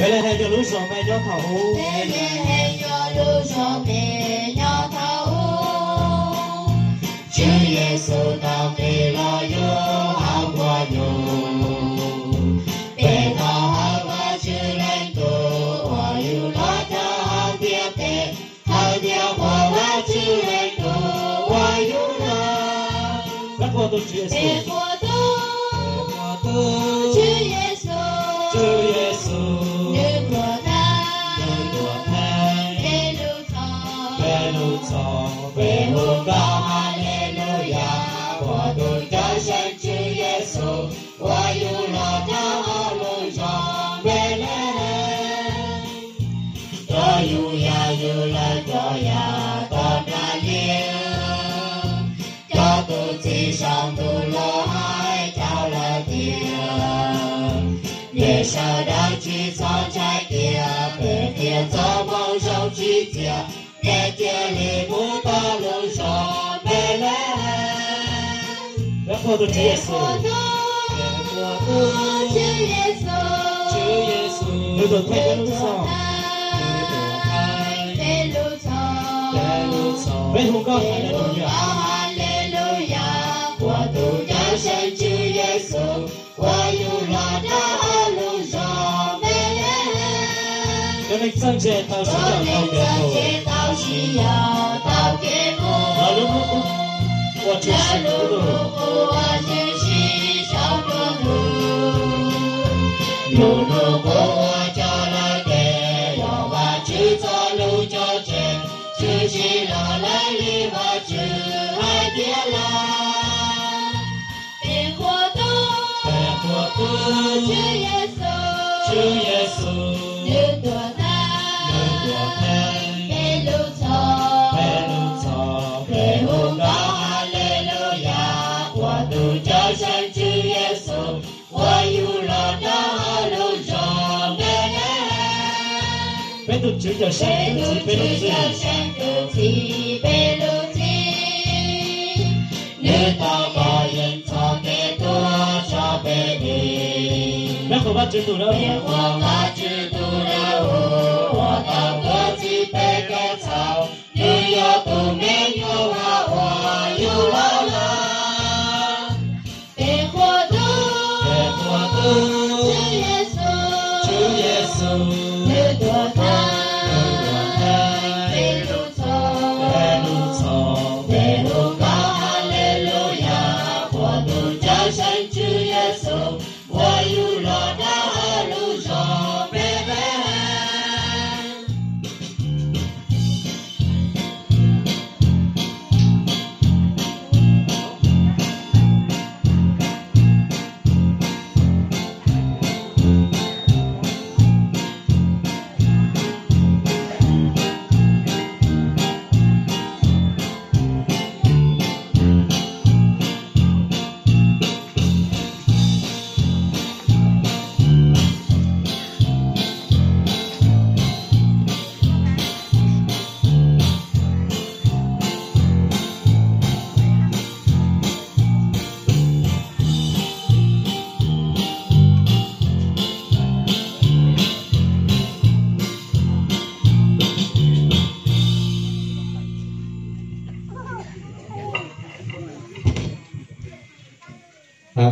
Npelehees yog lub zos me nyob thaum ub. Npelehees yog lub zos me nyob thaum ub. Tswv Yexus tau nqis los yug hauv npua nyuj. Peb thov hawm Vajtswv leej tub uas yug los rau hauv ntiaj teb, thawj thiab qhuas Vajtswv leej tub uas yug los. Peb qhuas tub Tswv Yexus. Peb qhuas tub Tswv Yexus. Tswv Yexus. Nws tuag theej, nws tuag theej peb lub txhaum, peb lub txhaum. Peb hu nkauj Haleluyas, qhuas tus Cawm Seej Tswv Yexus uas yug los rau hauv lub zos Npelehees. Cov yug yaj yug lawv cov yaj tog nra liaj. Cov tub txib saum ntuj los hais rau lawv tias, nej sawv daws tsis txhob ntshai kiag, peb qhia txoj moo zoo tsim txiaj, nej cia li mus txog lub zos Npelehees. Peb qhuas tus Tswv Yexus. Peb qhuas tus Tswv Yexus. Tswv Yexus. Nws tuag theej peb lub txhaum. Nws tuag theej peb lub txhaum. Peb lub txhaum. Peb hu nkauj Haleluyas. Haleluyas, qhuas tus Cawm Seej Tswv Yexus uas yug los rau hauv lub zos Npelehees. Cov neeg txawj ntse tau siv yam tau kev mus. Cov neeg txawj ntse tau siv yam tau kev mus. Lawv lub hnub qub ua tshwm sim. Lawv lub hnub qub ua tshwm sim saum nruab ntug. Lub hnub qub ua cov lawv tes yog Vajtswv txoj lus cog tseg, tshwm sim los lawv li Vajtswv hais tiav lawm. Peb qhuas tus, peb qhuas tus Tswv Yexus. Tswv Yexus. Nws tuag theej, nws tuag theej peb lub txhaum, peb lub txhaum. Peb hu nkauj Haleluyas, qhuas tus Cawm Seej Tswv Yexus uas yug los rau hauv lub zos Npelehees. Peb tus Tswv Cawm Seej tus txib peb lub txhij. Peb tus Tswv Cawm Seej tus txib peb lub txhij. Nws tau pom yeej txoj kev tuag tso peb dim. Peb qhuas Vajtswv tus dawb huv. Peb qhuas Vajtswv tus dawb huv uas tau tuag txhiv peb kev txhaum. Nws yog tus me nyuam uas yug los lawm. Peb qhuas tus, peb qhuas tus Tswv Yexus. Tswv Yexus. Nws tuag theej, nws tuag theej peb lub txhaum, peb lub txhaum. Peb hu nkauj Haleluyas, qhuas tus Cawm Seej Tswv Yexus uas yug los rau hauv lub zos Npelehees.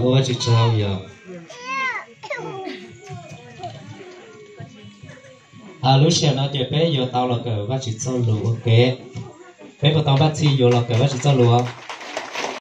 Ua Vajtswv tsaug yog lub sij hawm no ces peb yuav tau los kawm Vajtswv txoj lus ua ke. Peb puas tau npaj txhij yuav los kawm Vajtswv txoj lus?